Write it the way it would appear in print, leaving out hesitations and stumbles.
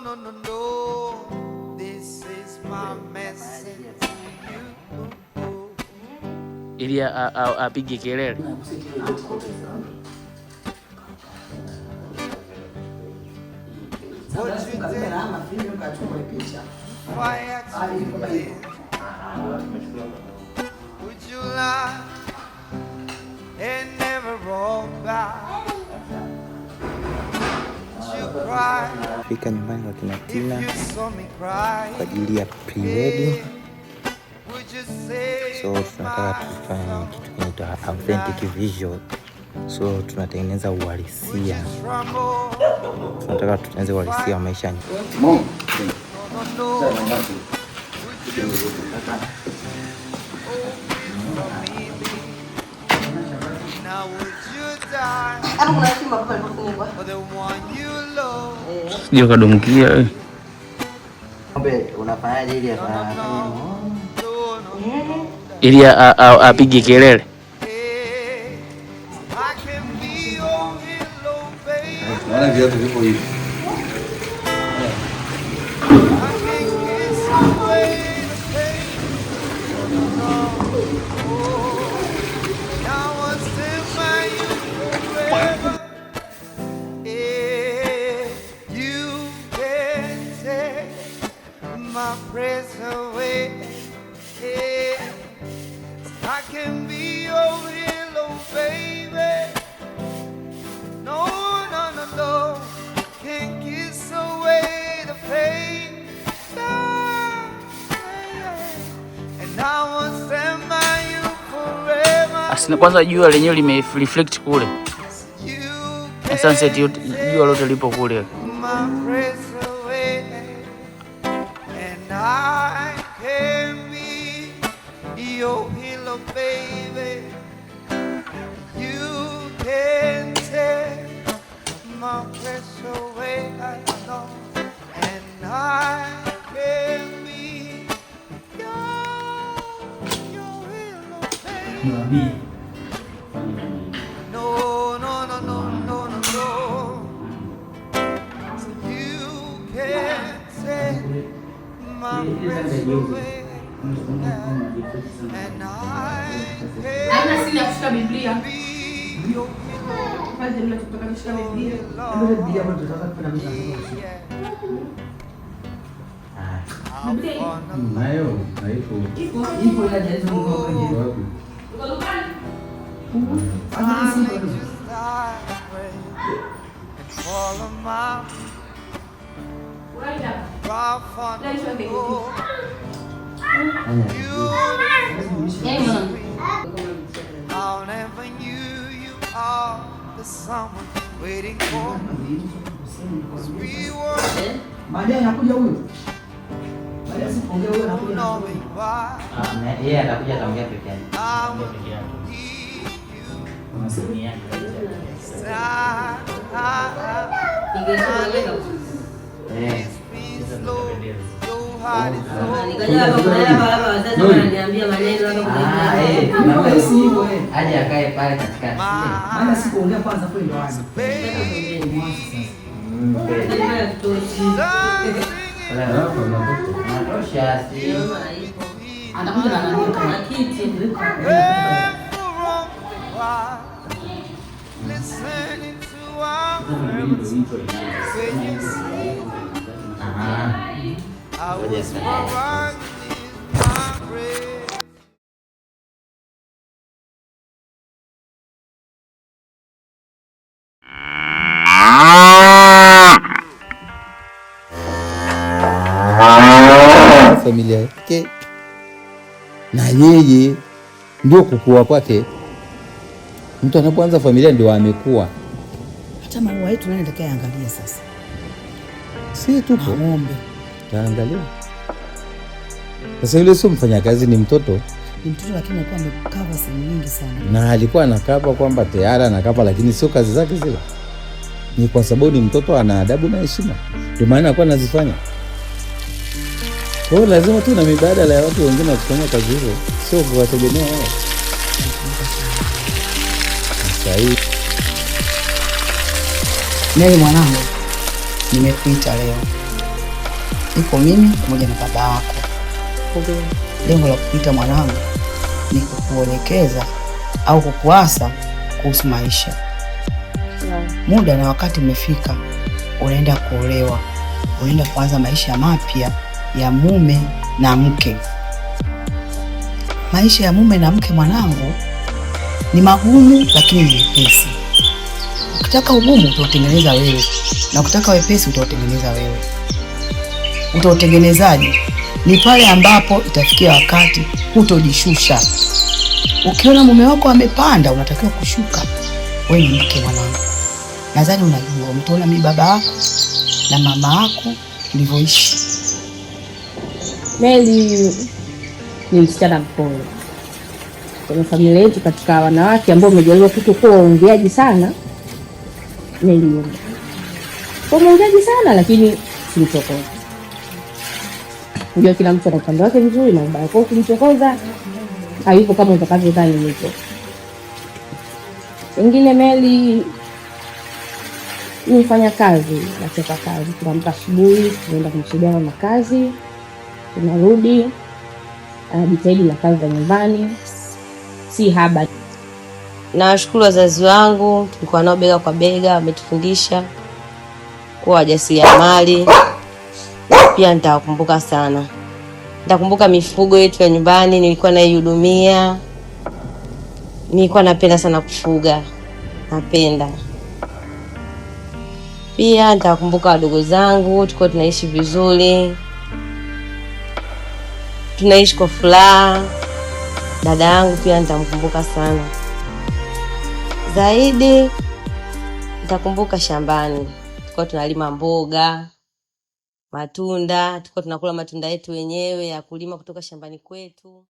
no, no, no. This is my message to you. Ili apige kelele. What you did, fire to live. Would you lie and never roll back? Would you cry Fika nyumbani kwa kina if Tina you saw me cry? kwa ajili ya pre-wedding. Would you say So tunataka tufanye kitu kinaitwa authentic visual. So tunatengeneza uhalisia, tunataka tutengeneze uhalisia wa maisha. No, no, no. Would you oh, for me be? Now would you die Hapo kuna shimo hapo palipofungwa. For the one you love? Sio kadumkia wewe. Ng'ombe unafanyaje ili No, no, no, no, no. Ili apige kelele. Hey, I can be your hero, baby. Naona viatu vipo hivi. I can kiss away the pain. No, oh, now I stand by you forever. Yeah, you can take my breath away. Yeah, I can be your hero, baby. No, no, no, no. Can't kiss away the pain. Yeah. And I will stand by you forever. Asina kwanza jua lenyewe lime reflect kule. You Na sunset yote jua lote lipo kule. My breath away, and I can be your hero, baby. You can take my breath away, I know, and I can be your hero, baby. No, no, no, no, no, no, no. You can take my breath away, and I Hamna can sini ya kushika Biblia. Be your hero. Fanya ndio kutoka kushika Biblia. Yeah. Biblia ipo. Nayo haipo. Ipo. Wapi? Iko dukani. Finally just I pray and follow my Unaenda hapa. rough on Leo the hiyo. road. Beautiful, Yaani mwana. I never knew you are the someone waiting for me. 'Cause we were Baadaye anakuja huyu. Baadaye sipoongea huyu anakuja. Knowing why Yeye atakuja ataongea peke yake. I will need you. Eh. Kiss me slow, your heart is so Nikaja hapa kuna hapa hapa wazazi wananiambia maneno hapa kuna Ah, eh, Naomba si hivyo eh. Aje akae pale katikati. Maana sikuongea kwanza kweli ndo aje. Baby. Kweli. Hatutoshi. Hapo unatoka. Natosha si. Anakuja na nani? Na kiti. Listening to our words when you say Ah. I was running my brain. Familia yake na yeye ndio kukua kwake. Mtu anapoanza familia ndio amekuwa. Hata maua yetu nani atakayeangalia sasa? Si tupo Na ng'ombe. Taangalia. Sasa yule sio mfanyakazi, ni mtoto. Ni mtoto lakini alikuwa amekava sehemu nyingi sana. Na alikuwa anakava kwamba tayari anakava, lakini sio kazi zake zile. Ni kwa sababu ni mtoto, ana adabu na heshima, ndio maana alikuwa anazifanya. Kwa hiyo lazima tu na mibadala ya watu wengine wa kufanya kazi hizo, sio kuwategemea wao. Sasa hii Mary mwanangu, nimekuita leo. Niko mimi pamoja na baba yako. Lengo la kukuita mwanangu ni kukuelekeza au kukuasa kuhusu maisha. Muda na wakati umefika, unaenda kuolewa, unaenda kuanza maisha mapya ya mume na mke. Maisha ya mume na mke, mwanangu, ni magumu lakini ni mepesi. Ukitaka ugumu utautengeneza wewe, na ukitaka wepesi utautengeneza wewe. Utautengenezaje? Ni pale ambapo itafikia wakati hutojishusha. Ukiona mume wako amepanda, unatakiwa kushuka. Wewe ni mke, mwanangu, nadhani unajua, umetuona mimi baba yako na mama yako tulivyoishi. Meli ni msichana mpole kwenye familia yetu. Katika wanawake ambao umejaliwa kutokuwa waongeaji sana, Meli yumo kwa mwongeaji sana, lakini simchokoza. Unajua kila mtu ana upande wake mzuri na ubaya, kwa hiyo ukimchokoza hayupo kama utakavyodhani yupo. Wengine Meli ni mfanya kazi, nachapa kazi, tunaamka asubuhi, tunaenda kumsaidia mama kazi, tunarudi, anajitahidi na kazi za nyumbani, si haba. Nawashukuru wazazi wangu, tulikuwa nao bega kwa bega, wametufundisha kuwa wajasiriamali. Pia nitawakumbuka sana, nitakumbuka mifugo yetu ya nyumbani, nilikuwa naihudumia. Nilikuwa napenda sana kufuga, napenda pia. Nitawakumbuka wadogo zangu, tulikuwa tunaishi vizuri, tunaishi kwa furaha. Dada yangu pia nitamkumbuka sana zaidi. Nitakumbuka shambani, tulikuwa tunalima mboga, matunda, tulikuwa tunakula matunda yetu wenyewe ya kulima kutoka shambani kwetu.